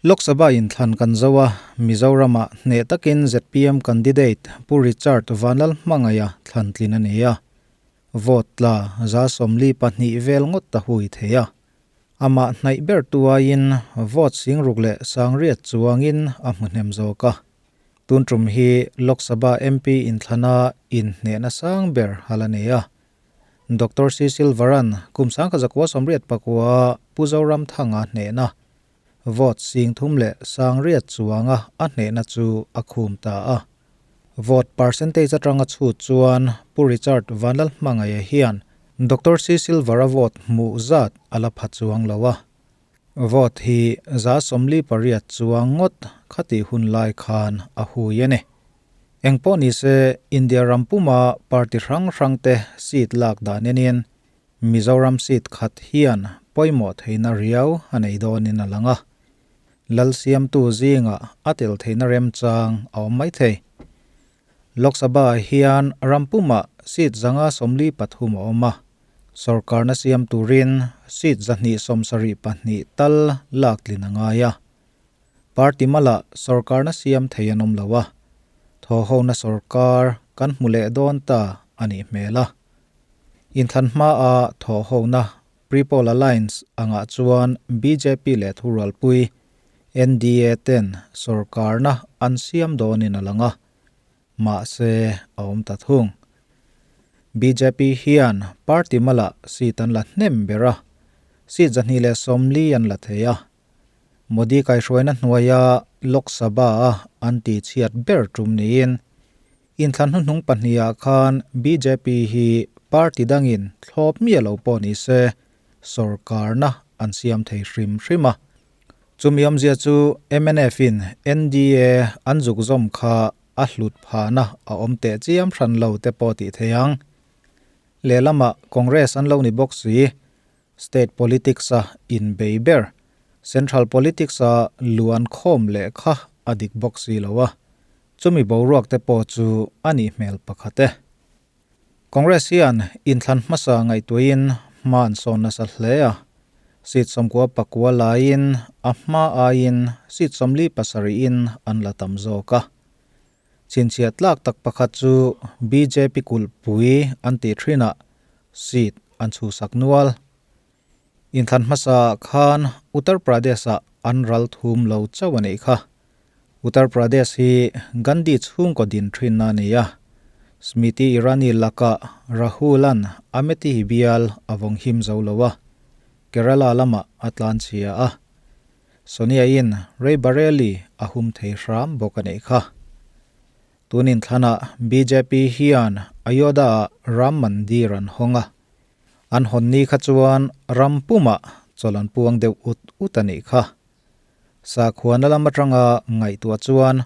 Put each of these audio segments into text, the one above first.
Lok Sabha inthlan kan zo a, Mizoramah hneh takin zpm candidate Pu Richard Vanlalhmangaiha thlan tlin a ni a. Vote tla 42 vel ngawt ta hui thei a. Amah hnaih ber tu aiin vote 6800 chuangin a hmu hnem zawk a. Tun tum hi Lok Sabha MP inthlana inhnehna sang ber hal a ni a. Doctor C. Silvaran kum 1989 Pu Zoramthanga hnehna vote 3800 chuanga a hnehna chu a khum ta a. Vote percentage atanga chhut chuan Pu Richard Vanlalhmangaiha hian Doctor C. Silvara vote hmuh zat a la pha chuang lo a. Vote hi 48% chuang ngawt khati hun lai khan a hui a ni. Engpawh ni se India rampuma party hrang hrang te seat lak dan enin Mizoram seat khat hian pawimawh theihna riau a nei dawnin a lang a. Lal siamtu zinga a tel theihna remchang a awm mai thei. Lok Sabha hian rampuma seat 153 a awm a. Sarkarna siam turin seat 272 tal lak tlin a ngai a. Party mala sarkarna siam thei an awm lo a. Thaw hona sarkar kan hmu leh dawn ta a nih hmel a. Inthlan hma a thaw hona Pre-poll Alliance angah chuan BJP leh Thurualpui NDA ten sarkarna an siam dawnin a lang a. Mahse a awm ta thung. BJP hian party mala seat an la hnem ber a. Seat 240 an la thei a. Modi kaihruaina hnuaia Lok Sabha a an ti chhiat ber tum niin inthlan hnuhnung pahniha khan BJP hi party dangin thlawp mi lo pawh ni se sarkarna an siam thei hrim hrim a. Chumi awmzia chu MNF in NDA an zuk zawm kha a hlut phahna a awm teh chiam hran lo te pawh tih thei ang. Lehlamah Congress an lo ni bawk si. State politics a inbei ber. Central politics a luan khawm leh kha a dik bawk si lo a. Chumi boruak te pawh chu a nih hmel pakhat e. Congress hian inthlan hmasa ngaihtuahin hma an sawn nasa hle a. Seat 99 laiin a hma aiin seat 47 in an la tam zawk a. Chhinchhiah tlak tak pakhat chu BJP kulhpui an tih thinah seat an chhusak nual. Inthlan hmasa khan Uttar Pradesh-ah an ral thum lo chauh a nih kha. Uttar Pradesh hi Gandhi chhungkaw din thinna a ni a. Smriti Irani lakah Rahul-an Amethi bial a vawng him zo lo a. Kerala lamah a tlan chhia a. Sonia in Rae Bareli a hum thei hram bawk a nih kha. Tunin thlanah BJP hian Ayodhya-ah Ram Mandir an hawng a. An hawn ni kha chuan ram pumah chawlh an puang deuh ut ut a nih kha. Sakhuana lam atanga ngaihtuah chuan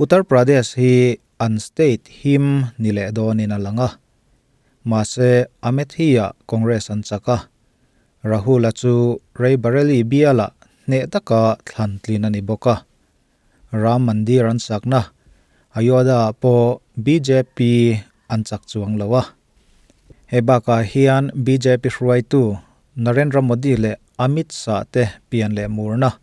Uttar Pradesh hi an state him ni leh dawnin a lang a. Mahse Amethi-ah Congress an chak a. Rahul-a chu Rae Bareli bialah hneh taka thlan tlin a ni bawk a. Ram Mandir an sakna Ayodhya-ah pawh BJP an chak chuang lo a. Hei bakah hian BJP hruaitu Narendra Modi leh Amit Shah te pian leh murna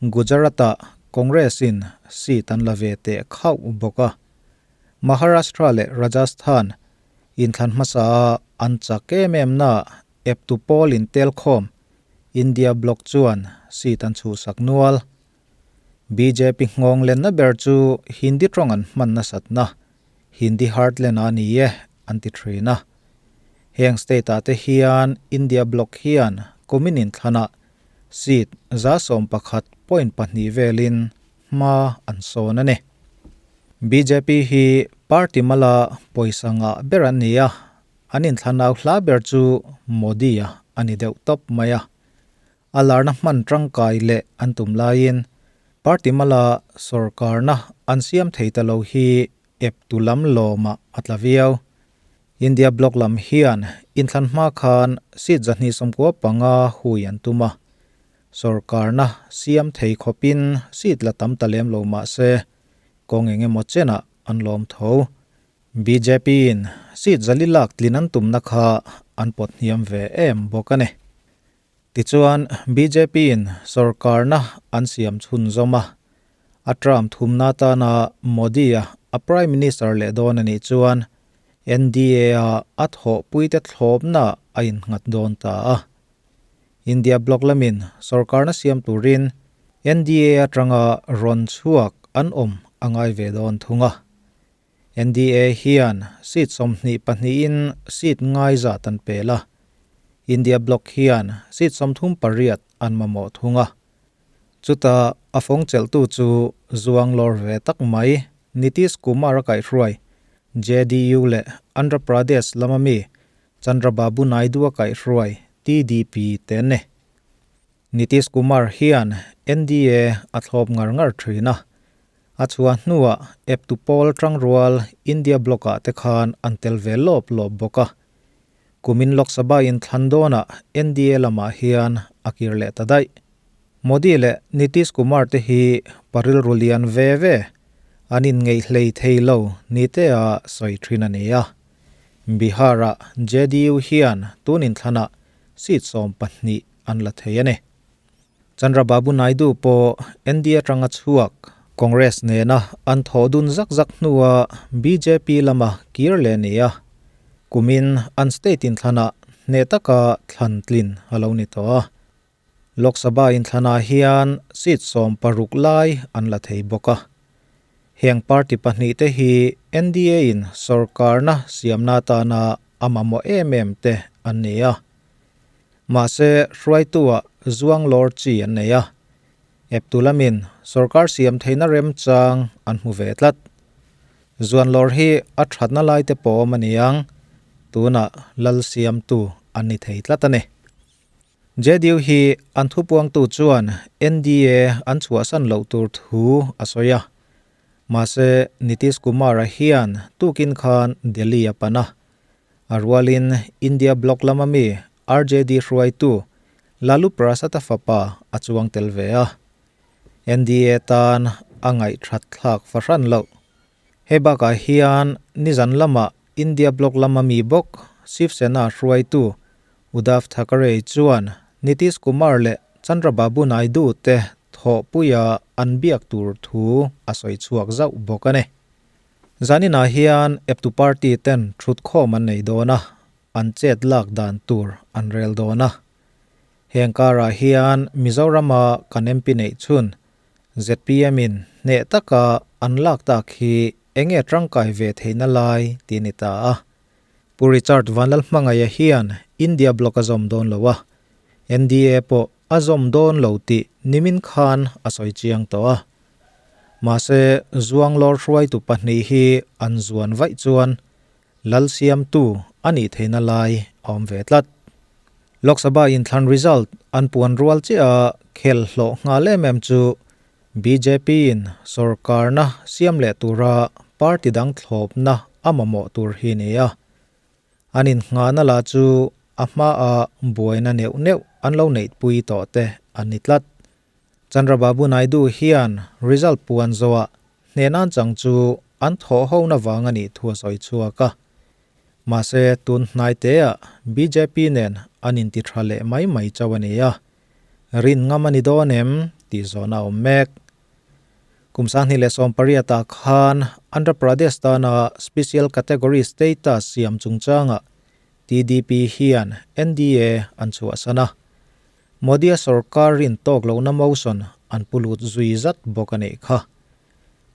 Gujarat-ah Congress in seat an la ve teh khauh bawk a. Maharashtra leh Rajasthan inthlan hmasa a an chak em em na eptu pawl in tel khawm India bloc chuan seat an chhuhsak nual. BJP nghawng lenna ber chu Hindi tawng an hman nasatna Hindi heartland a ni e an ti thin a. Heng state ah te hian India bloc hian kumin inthlanah seat 11.2 velin hma an sawn a ni. BJP hi party mala pawisa ngah ber an ni a, an inthlan au hla ber chu Modi a ani deuh tawp mai a. A larna hman tangkai leh an tum laiin party mala sarkarna an siam thei ta lo hi ep tu lam lawmah a tla viau. India bloc lam hian inthlan hma khan seat 195 hui an tum a. Sarkarna siam thei khawpin seat la tam ta lem lo mahse kawng engemaw chenah an lawm tho. BJP in seat 400 tlin an tumna kha an pawt hniam ve em bawk a ni. Tichuan, BJP-in sorkarna an siam chhunzawm a, a term thumna atana Modi-a a Prime Minister leh dawn a nih chuan NDA-a a thawhpuite thlawpna a innghat dawn ta a. India bloc lamin sorkarna siam turin NDA atanga rawn chhuak an awm a ngai ve dawn thung a. NDA hian seat 22 in seat ngai zat an pel a, India bloc hian seat 38 an mamawh thung a. Chutah a fawng chelhtu chu zuang lawr ve tak mai Nitish Kumar a kaihhruai JDU leh Andhra Pradesh lama mi Chandrababu Naidu a kaihhruai TDP te an ni. Nitish Kumar hian NDA a thlawp ngar ngar thin a, a chhuah hnuah eptu pawl tangrual India Bloc-ah te khan an tel ve lawp lawp bawk a. Kumin Lok Sabha inthlan dawnah NDA lamah hian a kir leh ta daih. Modi leh Nitish Kumar te hi pa rilru lian ve ve an inngeih hlei thei lo ni tea sawi thin a ni a. Bihar-ah JDU hian tun inthlanah seat 12 an la thei a ni. Chandrababu Naidu pawh NDA atanga chhuak Congress nena an thawh dun zak zak hnua bjp lama kir leh a ni a, kumin an state inthlanah hneh taka thlan tlin a lo ni tawh a. Lok Sabha inthlanah hian seat 16 lai an la thei bawk a. Heng party pahnihte hi NDA in sorkarna siamna atana a mamawh em em te an ni a. Mahse, hruaitua zuang lawr chi an nei a. Eptu lamin sorkar siam theihna remchang an hmu ve tlat. Zuan lawr hi a thatna lai te pawh awm a ni ang, tunah lal siamtu an ni thei tlat a ni. JDU hi an thupuangtu chuan NDA an chhuahsan loh tur thu a sawi a. Mahse, Nitish Kumar-a hian tukin khan Delhi a pan a. A rualin India bloc lama mi RJD hruaitu Lalu Prasad-a fapa a chuang tel ve a. NDA tan a ngaihthat thlak fahran loh. Hei bakah hian nizan lama India bloc lama mi bawk Shiv Sena hruaitu Uddhav Thackeray chuan Nitish Kumar leh Chandrababu Naidu te thawhpuia an biak tur thu a sawi chhuak zauh bawk a ni. Zaninah hian eptu party ten thutkhawm an nei dawn a, an chet lak dan tur an rel dawn a. Heng karah hian Mizorama kan MP neih chhun zpm in hneh taka an lak tak hi enge tangkai ve theihna lai tih a ni ta a. Pu Richard Vanlalhmangaia hian India bloc a zawm dawn lo a, NDA pawh a zawm dawn lo tih nimin khan a sawi chiang tawh a. Mahse, zuanglawr hruaitu pahnih hi an zuan vaih chuan lal siamtu a nih theihna lai a awm ve tlat. Lok Sabha inthlan result an puan rual chiah a khel hlawh nghal em em chu BJP-in sorkarna siam leh tura party dang thlawpna a mamawh tur hi ni a. An innghahna lah chu a hmaah buaina neuh neuh an lo neihpui tawh te an ni tlat. Chandrababu Naidu hian result puan zawhah hnenan chang chu an thawh hona vang a nih thu a sawi chhuak a. Mahse, tun hnai teah bjp nen an inti tha leh mai mai chauh a ni a. Rin ngam a ni dawn em tih zawhna a awm mek. Kum 2018 ah khan Andhra Pradesh tana Special Category Status siam chungchangah TDP hian NDA an chhuahsan a. Modi-a sorkar rin tawk lohna motion an pu lut zui zat bawk a nih kha.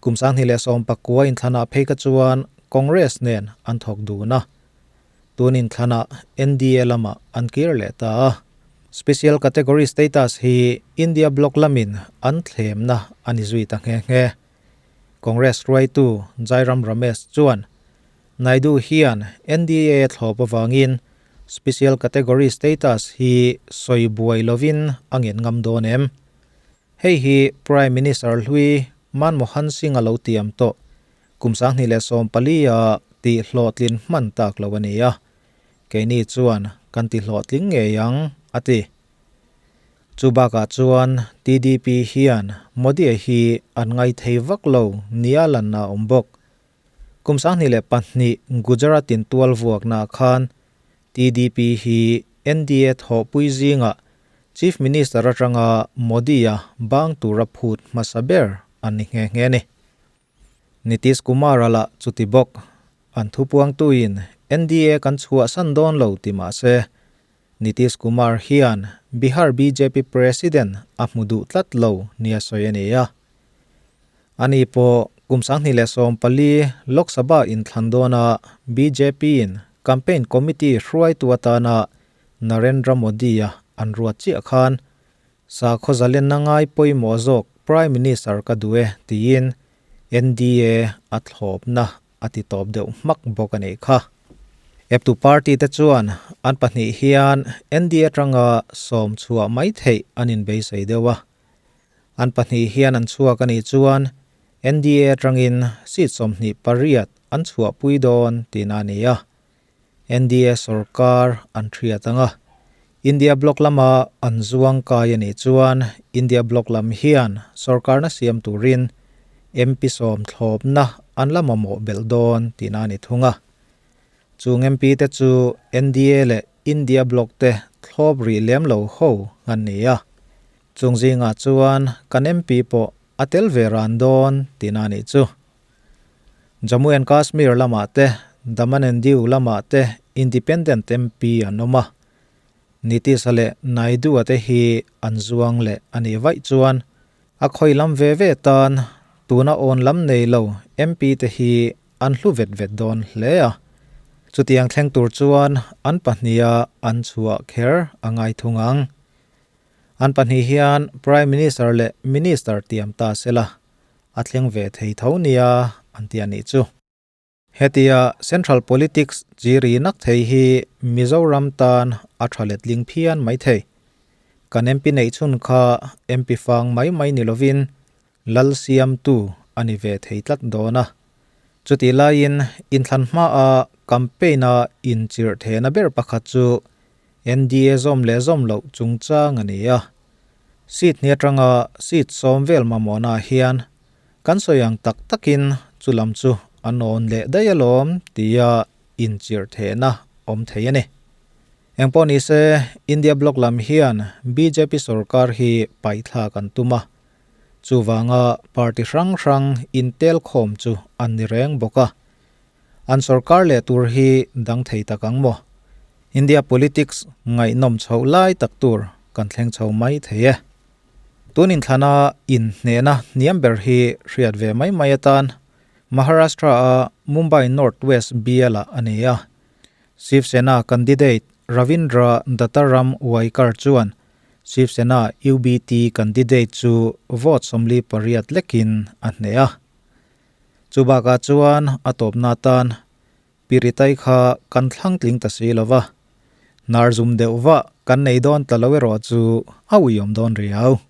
Kum 2019 inthlanah phei kha chuan Congress nen an thawk dun a. Tun inthlanah NDA lamah an kir leh ta a. Special Category Status hi India bloc lamin an thlemna a ni zui ta nghe nghe. Congress hruaitu Jairam Ramesh chuan Naidu hian NDA thlawp avangin Special Category Status hi sawi buai lovin a ngen ngam dawn em? Hei hi Prime Minister hlui Manmohan Singh a lo tiam tawh kum 2014 a tih hlawhtlin hman tak lo a ni a, keini chuan kan ti hlawhtling ngei ang, a ti. Chu bakah chuan TDP hian Modi-a hi an ngaithei vak lo nia lanna a awm bawk. Kum 2002 Gujarat in tual vuaknaah khan TDP hi NDA thawhpui zingah Chief Minister atanga Modi-a bang tura phut hmasa ber an ni nghe nghe a ni. Nitish Kumar-a lah chuti bawk. An thupuangtuin NDA kan chhuahsan dawn lo ti mah se, Nitish Kumar hian Bihar bjp President a hmu duh tlat lo nia sawi a ni a. Ani pawh kum 2014 Lok Sabha inthlan dawna BJP-in campaign committee hruaitu atana Narendra Modi-a an ruat chiah khan sakhaw zalenna ngai pawimawh zawk Prime Minister ka duh e tiin NDA a thlawpna a ti tawp deuh hmak bawk a nih kha. Eptu party te chuan an pahnih hian NDA atanga sawm chhuah mai theih an inbeisei deuh a. An pahnih hian an chhuak a nih chuan NDA atangin seat 28 an chhuahpui dawn tihna a ni a. NDA sorkar an hriat ang a, India Bloc lama an zuang kai a nih chuan India Bloc lam hian sorkarna siam turin MP sawm thlawpna an la mamawh belh dawn tihna a ni thung a. Chung MP te chu NDA leh India Bloc te thlawp rih lem lo ho an ni a, chung zingah chuan kan MP pawh a tel ve ran dawn tihna a nih chu. Jammu and Kashmir lamah te, Daman and Diu lamah te Independent MP an awm a. Nitish-a leh Naidu-a te hi an zuang leh a nih vaih chuan a khawi lam ve ve tan tuna awn lam nei lo MP te hi an hlu vet vet dawn hle a. Chutiang thleng tur chuan an pahniha an chhuah kher a ngai thung ang. An pahnih hian Prime Minister leh Minister tiam ta sela a thleng ve thei tho nia an ti a nih chu. Hetia Central Politics chi ri nak thei hi Mizoram tan a tha letling phian mai thei. Kan MP neih chhun kha MP fang mai mai ni lovin Lal siamtu a ni ve thei tlat dawn a. Chutih laiin inthlan hmaa campaign-a inchirh thehna ber pakhat chu NDA zawm leh zawm loh chungchang a ni a. Seat hnih atanga seat sawm vel mamawhnaah hian kan sawi ang tak takin chu lam chu a nawn leh daih alawm tia inchirh thehna awm thei a ni. Engpawh nise India Bloc lam hian bjp sorkar hi paihthlak an tum a, chuvanga party hrang hrang intel khawm chu an ni reng bawk a. An sorkar leh tur hi dang thei tak ang maw? India politics ngaihnawm chhoh lai tak tur kan thleng chho mai thei e. Tun inthlana inhnehna hniam ber hi hriat ve mai mai atan Maharashtra-a Mumbai North West bialah a ni a. Shiv Sena candidate Ravindra Dattaram Waikar chuan Shiv Sena UBT candidate chu vote 48 lekin a hneh a. Chu bakah chuan a tawpna atan Piritai kha kan thlang tling ta si lo va, hnar zum deuh vah kan nei dawn ta lo erawh chu a uiawm dawn riau.